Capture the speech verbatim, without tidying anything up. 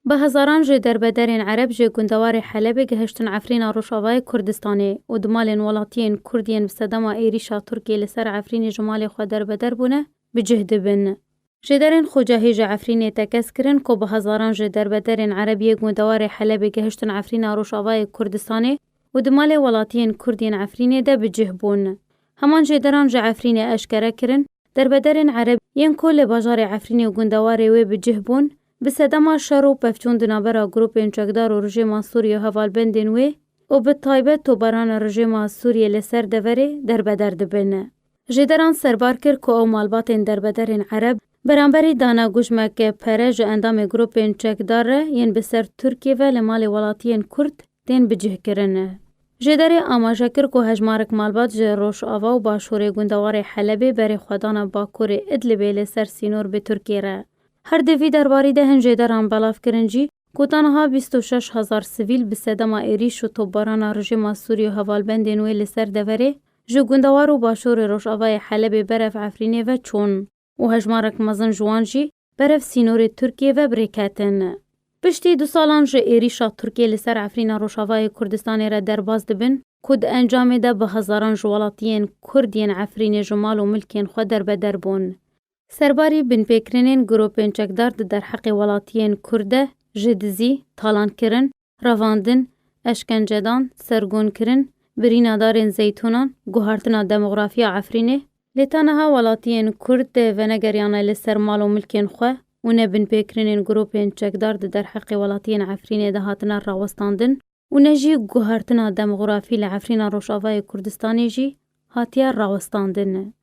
Bi hezaran ji derbederên Ereb ji gundewarê Helebê gihiştin Efrîna Rojavayê Kurdistanê û di malên welatiyên Kurd yên bi sedema êrîşa Tirkiyê li ser Efrînê ji malê xwe derbeder bûne, bi cih dibin. Jêderên xwecahî ji Efrînê tekez kirin ku bi hezaran ji derbederên Ereb yê gundewarê Helebê gihiştin Efrîna Rojavayê Kurdistanê û di malê welatiyên Kurd yên Efrînê de bi cih bûn. Heman jêderan ji Efrînê eşkere kirin, derbederên Ereb yên ku li bajarê Efrînê û gundewarê wê bi cih bûn, bi sedema şer û pevçûn di navbera grûpên çekdar û rejîma Sûriyê û hevalbendên wê û bi taybet tobarana rejîma Sûriyê li ser deverê derbeder dibin. Jêderan serbar kir ku ew malbatên derbederên Ereb beramberî dana gujmek pere ji endamê grûpên çekdar re yên bi ser Tirkiyê ve li malê welatiyên Kurd tên bicihkirin. Jêderê amaje kir ku hejmarek malbat ji Rojava û Başûrê gundewarê Helebê berê xwedana Bakurê Idlibê li ser sînor bi Tirkiyê re. Her di vî derbarî de hin jêderan belav kirin jî ku ta niha bîst û şeş hezar sivîl bi sedema êrîş û topbarana rejîma Sûriyê û hevalbendên wê li ser deverê ji gundewar û başûrê Rojavayê Helebê berev Efrînê ve çûn û hejmarek mezin ji wan jî berev sînorê Tirkiyê ve bi rê ketin. Piştî du salan ji êrîşa Tirkiyê li ser Efrîna Rojavayê Kurdistanê re derbas dibin ku di encamê de bi hezaran ji welatiyên Kurd yên Efrînê ji mal û milkên xwe derbeder bûn. Serbarî binpêkirinên grûpên çekdar di derheqê welatiyên Kurd de ji dizî, talankirin, revandin, eşkencedan, sergûnkirin, birîna darên zeytûnan, guhartina demografiya Efrînê, lê ta niha welatiyên Kurd venegeriyane li ser mal û milkên xwe û ne binpêkirinên grûpên çekdar di derheqê welatiyên Efrînê de hatine rawestandin û ne jî guhartina demografî li Efrîna Rojavayê Kurdistanê jî hatiye rawestandin.